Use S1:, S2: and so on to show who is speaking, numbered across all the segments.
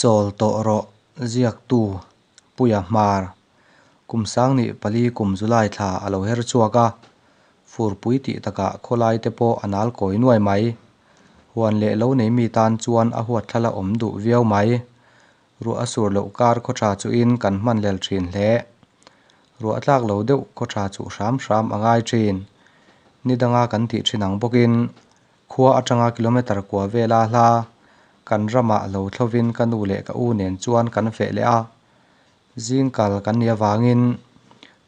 S1: Chawl tawh rawh ziaktu Puia Hmar kum sangni pali kum July thla a lo her chhuak a, furpui tih takah khawlai te pawh a nal kawi nuai mai. Huan leh lo nei mi tan chuan a huatthlala awm duh viau mai. Ruah a sur loh kar khaw tha chuhin kan hman lel thin hle. Ruah tlak lo deuh khaw tha chuh hram hram a ngai thin. Ni danga kan tih thin ang bawkin khua atanga kilometre kua vela hla kan ramah lo thlovin ka nu leh ka u nen chuan kan feh leh a. Zing kal kan nih avangin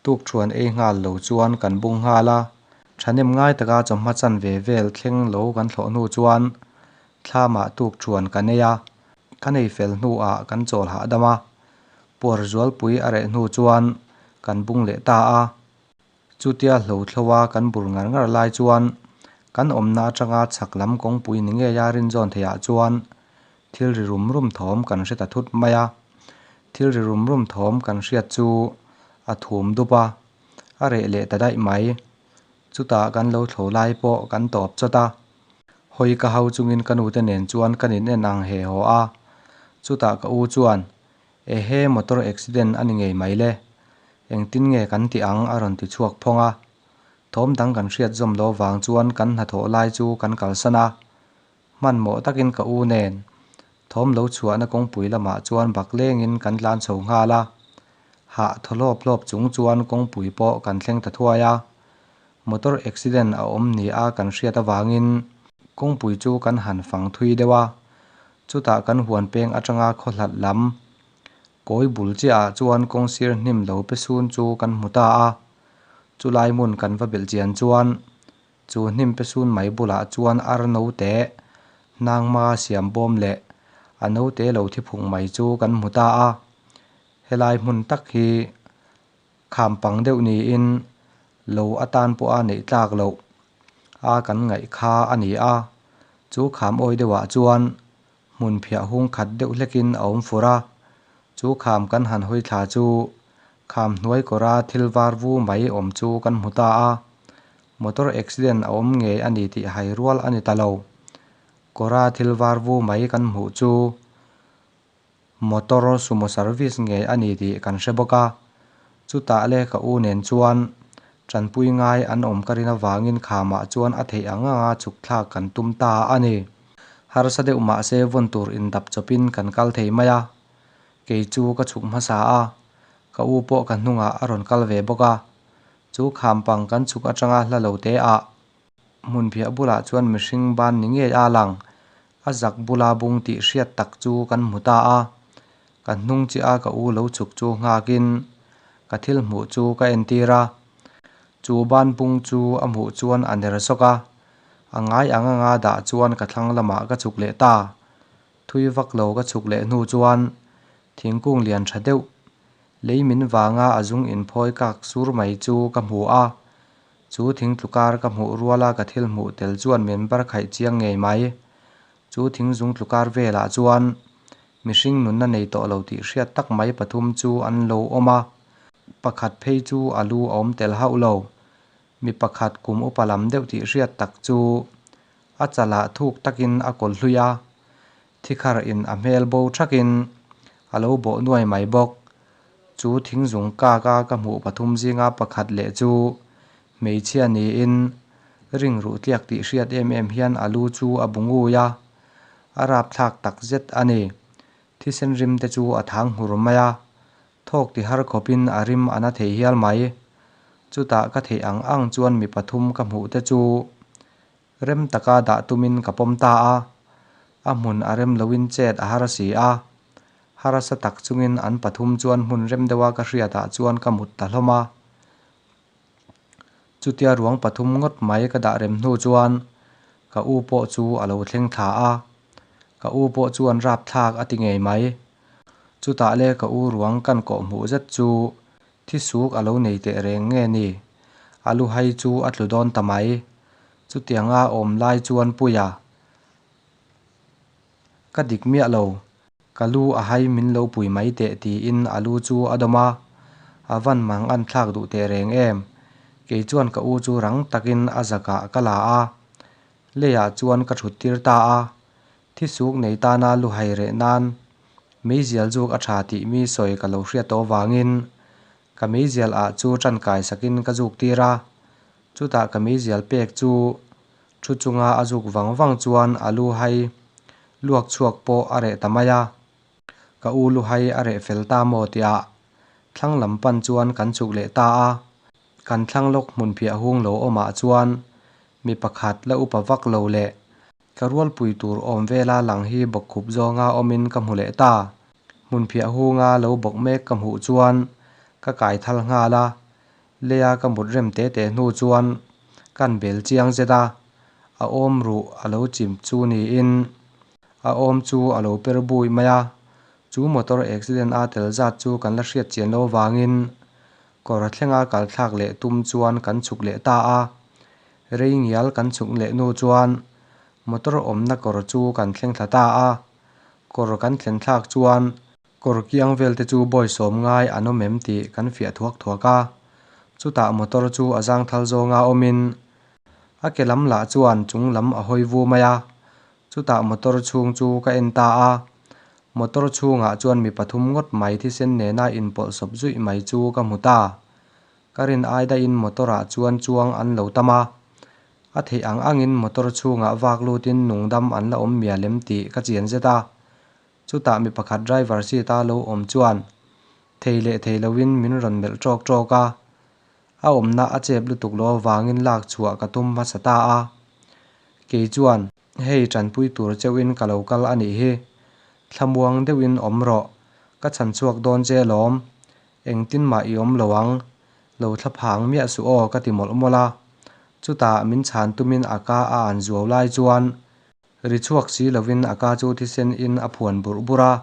S1: tukthuan ei nghal lo chuan kan bung nghal a. Thahnem ngai taka chawhma chanve vel thleng lo kan thlawh hnu chuan thlamah tukthuan kan ei a. Ka nei fel hnuah kan chawl hahdam a, puar zualpui a reh hnu chuan kan bung leh ta a. Chutia hlo thloa kan bur ngar ngar lai chuan kan awmna atanga chhak lam kawngpui ni ngeia rinzawn theihah chuan thil ri rum rum thawm kan hre ta thut mai a. Thil ri rum rum thawm kan hriat chu a thum dup a, a reh leh ta daih mai. Chutah kan lo thlo lai pawh kan tawp chawt a. Hawi ka hau chungin ka nute nen chuan kan in en ang he haw a. Chutah ka u chuan, Ehe, motor accident a ni ngei mai le. Engtin nge kan tih ang? a rawn ti chhuak phawng a. Thawm dang kan hriat zawm lo vang chuan kan hnathawh lai chu kan kalsan a. Hmanhmawh takin ka u nen thawm lo chhuahna kawngpui lamah chuan bak lengin kan tlan chho nghal a. Hah thaw hlawp hlawp chung chuan kawngpui pawh kan thleng ta thuai a. Motor accident a awm ni a kan hriat avangin kawngpui chu kan han fang thui deuh a, chutah kan huan peng atanga khaw hlat lam kawi bul chiah ah chuan kawng sir hnim lo pe sun chu kan hmu ta a, chulai hmun kan va belh chian chuan chu hnim pe sun mai bulah chuan ar note hnangma siam bawm leh a note lo thi phung mai chu kan hmu ta a, helai hmun tak hi Kham pang deuh niin lo atan pawha neih tlak loh a kan ngaih kha a ni a, chu kham awi deuhah chuan hmun phiah hung khat deuh hlekin a awm fur a, chu kham kan han hawi thla chu kham hnuai kawra thil var vu mai awm chu kan hmu ta a, motor accident a awm ngei a ni tih hai rual a ni ta lo. Kawra thil var vu mai kan hmuh chu Motor sumo service ngei a ni tih kan hre bawk a, chutah le ka u nen chuan tanpui ngai an awm ka rin avangin khamah chuan a theih ang anga chhuk thlak kan tum ta a ni. Harsa deuh mahse vawn tur indap chawpin kan kal thei mai a, kei chu ka chhuk hmasa a, ka u pawh ka hnungah a rawn kal ve bawk a, chu kham pang kan chhuk atanga hla lo te ah hmun phiah bulah chuan mihring ban ni ngei a lang. A zak bula bung tih hriat tak chu kan hmu ta a, ka hnung chiah a ka u lo chhuk chu nghakin ka thil hmuh chu ka entir a. Chu ban bung chu a hmuh chuan a ner sawk a, a ngai ang anga dah chuan ka thlang lamah ka chhuk leh ta. Thui vak lo ka chhuk leh hnu chuan thingkung lian tha deuh lei min vanga a zung inphawi kak sur mai chu ka hmu a, Chu thing tlukar ka hmuh ruala ka thil hmuh tel chuan min bar khaih chiang ngei mai. Chu thing zung tlukar velah chuan mihring nunna nei tawh lo tih hriat tak mai pathum chu an lo awm a, pakhat phei chu a lu a awm tel hauh lo. Mi pakhat kum upa lam deuh tih hriat tak chu a chalah thuk takin a kawl hlui a, thikhar in a hmel bo thakin a lo bawh nuai mai bawk. Chu thingzung kak a ka hmuh pathum zinga pakhat leh chu hmeichhia niin ring ruh tliak tih hriat em em hian a lu chu a bu ngui a, a rapthlak tak zet a ni. Thisen rim te chu a thang nghur mai a, thawk ti har khawpin a rim a na thei hial mai. Chutah ka theih ang ang chuan mi pathum ka hmuh te chu Rem taka dah tumin ka pawm ta a, a hmun a rem loin chet a har a si a. Harasa tak chungin an pathum chuan hmun rem deuha ka hriatah chuan ka mut ta hlawm a. Chutia ruang pathum ngawt mai ka dah rem hnu chuan ka u pawh chu a lo thleng thla a. Ka u pawh chuan rapthlak a ti ngei mai. Chutah le ka u ruang kan kawh hmuh zet chu Thisuk a lo nei teh reng nge ni? A lu hai chu a tlu dawn ta mai. Chutianga awm lai chuan Puia, Ka dik miah lo. Ka lu a hai min lo pui mai teh tiin a lu chu a dawm a. A van mang an thlak duh teh reng em? Kei chuan ka u chu rang takin a zakah ka la a. Leiah chuan ka thut tir ta a. Thisuk nei tana lu hai reh nan. Meizial zuk a tha tih mi sawi ka lo hriat tawh avangin ka meizial ah chu tangkai sakin ka zuk tir a. Chutah ka meizial pek chu thu chunga a zuk vang vang chuan a lu hai luak chhuak pawh a reh ta mai a. Ka u lu hai a reh fel ta maw tihah thlang lam pan chuan kan chhuk leh ta a. Kan thlang lawk hmun phiah hung lo awmah chuan mi pakhat la upa vak lo leh ka rualpui tur awm vela lang hi bawkkhup zawnga awmin ka hmu leh ta. Hmun phiah hunga lo bawk mek ka hmuh chuan ka kai thal nghal a, leia ka mut rem te te hnu chuan kan bel chiang zet a, a awm ruh a lo chim chu niin a awm chu a lo per bui mai a, chu motor accident a tel zat chu kan la hriat chian loh avangin kawr thlenga kal thlak leh tum chuan kan chhuk leh ta a, rei ngial kan chhuk leh hnu chuan motor awmna kawr chu kan thleng thla ta a, kawr kan thlen thlak chuan kawr kiang vel te chu bawisawm ngai an awm em tih kan fiah thuak thuak a, chutah motor chu a zangthal zawnga awmin a ke lam lah chuan chung lam a hawi vu mai a, chutah motor chhung chu ka en ta a, motor chhungah chuan mi pathum ngawt mai thisen nena inpawlhsawp zuih mai chu ka hmu ta. Ka rin ai daihin motor ah chuan chuang an lo tam a, a theih ang angin motor chhungah vak lutin nungdam an la awm mial em tih ka chian zet a. Chutah mi pakhat driver seat a lo awm chuan thei leh thei loin min rawn melh ṭawk ṭawk a, a awmna a chep lutuk loh avangin lak chhuah ka tum hmasa ta a. Kei chuan, Hei ṭanpui tur cheuhin ka lo kal a nih hi, thlamuang deuhin awm rawh, ka chhan chhuak dawn che alawm, engtin mah i awm lo ang, lo thla phang miah suh aw ka ti mawlh mawlh a. Chutah min chhan tumin a ka a an zuau lai chuan Ri chhuak si lovin a ka chu thisen in a phuan burh burh a,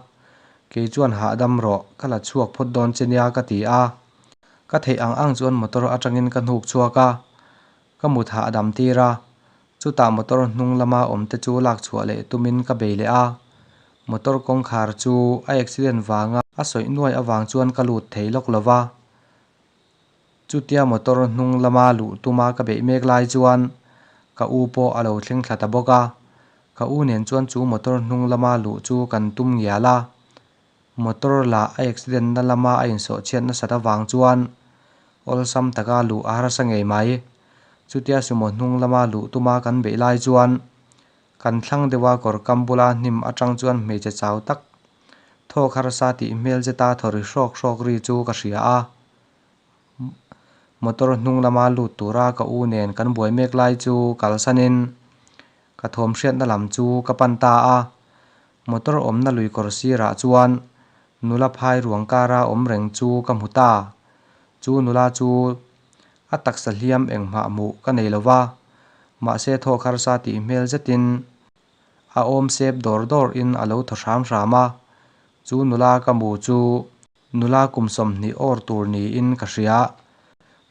S1: kei chuan hahdam rawh, ka la chhuak phawt dawn che nia ka ti a. Ka theih ang ang chuan motor atangin ka hnuk chhuak a, ka mut hahdam tir a, chutah motor hnung lama awm te chu lak chhuah leh tumin ka bei leh a. Motor kawngkhar chu a accident vanga a sawih nuai avang chuan ka lut thei lawk lova, Chutia motor hnung lama luh tuma ka beih mek lai chuan ka u pawh a lo thleng thla ta bawk a, ka u nen chuan chu motor hnung lama luh chu kan tum ngial a. Motor lah a accident na lama a insawh chhiat nasat avang chuan awlsam taka luh a harsa ngei mai. Chutia sumo hnung lama luh tuma kan beih lai chuan kan thlang deuha kawr kam bula hnim atang chuan hmeichhe chau tak thawk harsa tih hmel zeta thaw ri hrawk hrawk ri chu ka hria a. Motor hnung lama lut tura ka u nen kan buai mek lai chu kalsanin ka thawm hriatna lam chu ka pan ta a. Motor awmna lui kawr sirah chuan nula phai ruang kara awm reng chu ka hmu ta. Chu nula chu a taksa hliam enghmah hmuh ka nei lova, mahse thawk harsa tih hmel zetin a awm sep dawr dawrin a lo thaw hram hram a. Chu nula ka mu chu Nula kum 20 awr tur niin ka hria.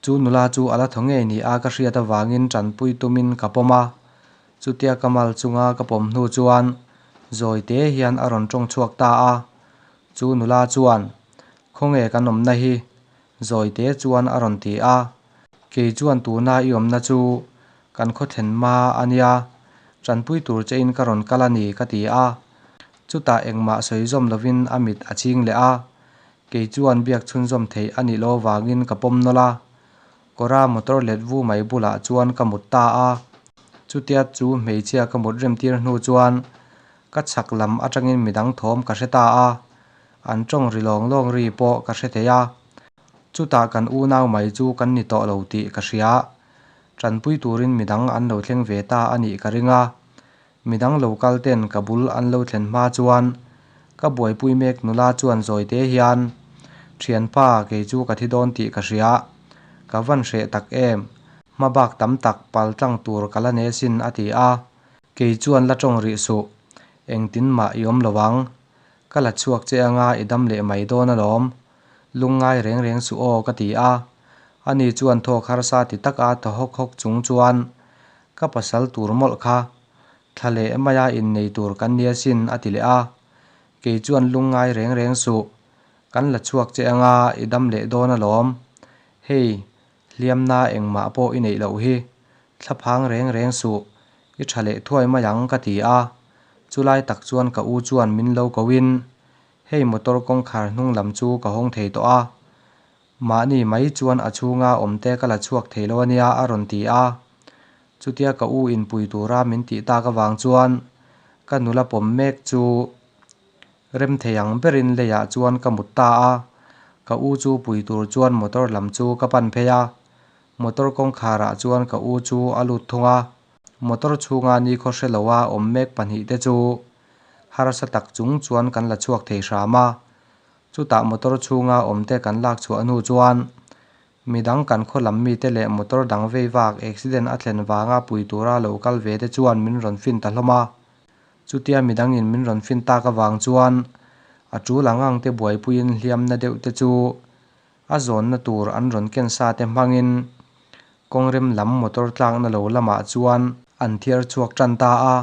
S1: Chu nula chu a la thaw ngei ni a ka hriat avangin tanpui tumin ka pawm a. Chutia ka mal chunga ka pawm hnu chuan zawi te hian a rawn tawng chhuak ta a. Chu nula chuan, Khawnge kan awmna hi? Zawi te chuan a rawn ti a. Kei chuan tuna i awmna chu kan khaw thlen hma a nia, tanpui tur chein ka rawn kal a ni ka ti a. Chutah engmah sawi zawm lovin a mit a ching leh a, kei chuan biak chhunzawm theih a nih loh avangin ka pawm nawlh a. Kawra motor let vu mai bulah chuan ka mut ta a. Chutia chu hmeichhia ka mut remtir hnu chuan ka chhak lam atangin midang thawm ka hre ta a, an tawng ri lawng lawng ri pawh ka hre thei a. Chutah kan unau mai chu kan ni tawh lo tih ka hria. Tanpui turin midang an lo thleng ve ta a nih ka ring a. Midang lo kal ten ka bul an lo thlen hma chuan ka buaipui mek nula chuan zawite hian, Thianpa, kei chu ka thi dawn tih ka hria. Ka van hreh tak em? Hma bak tam tak pal tlang tur ka la ne sin a ti a. Kei chuan la tawng rih suh. Engtin mah i awm lo ang. Ka la chhuak che anga i dam leh mai dawn alawm. Lungngai reng reng suh aw ka ti a. Ani chuan thawk harsa ti taka thaw hawk hawk chung chuan ka pasal tur mawlh kha thla leh maia innei tur kan nia sin a ti leh a. Kei chuan lungngai reng reng suh. Kan la chhuak che anga i dam leh dawn alawm. Hei, hliamna engmah pawh i neih loh hi. Thlaphang reng reng suh. I tha leh thuai mai ang ka ti a. Chulai tak chuan ka u chuan min lo ko in. Hei motor kawngkhar hnung lam chu ka hawng thei tawh a, mahni mai chuan a chhunga awm te ka la chhuak thei lo ania a rawn ti a. Chutia ka u in pui tura min tih tak avang chuan ka nula pawm mek chu rem thei ang berin leiah chuan ka mut ta a. Ka u chu pui tur chuan motor lam chu ka pan phei a, motor kawngkharah chuan ka u chu a lut thung a. Motor chhunga nikhaw hre loa awm mek pahnihte chu harsa tak chung chuan kan la chhuak thei hram a. Chutah motor chhunga awmte kan lak chhuah hnu chuan midang kan khaw lam mite leh motor dang vei vak accident a thlen vanga pui tura lo kal ve te chuan min rawn fin ta hlawm a. Chutia midangin min rawn fin tak avang chuan a tul ang ang te buaipuiin hliamna deuh te chu a zawnna tur an rawn ken sa te hmangin kawngrem lam motor tlakna lo lamah chuan an thiar chhuak tan ta a.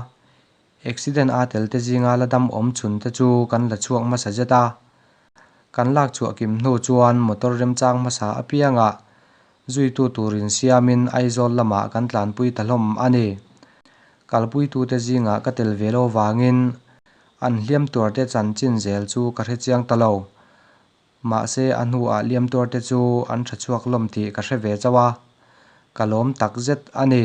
S1: Accident a tel te zinga la dam awm chhun te chu kan la chhuak hmasa zet a. Kan lak chhuah kim hnu chuan motor remchang hmasa apiangah zuitu tur insiamin Aizawl lamah kan tlanpui ta hlawm a ni. Kalpuitute zingah ka tel ve lo vangin an hliam tuarte chanchin zel chu ka hrechiang ta lo. Mahse a hnuah hliam tuarte chu an tha chhuak hlawm tih ka hre ve chauh a, ka lawm takzet a ni.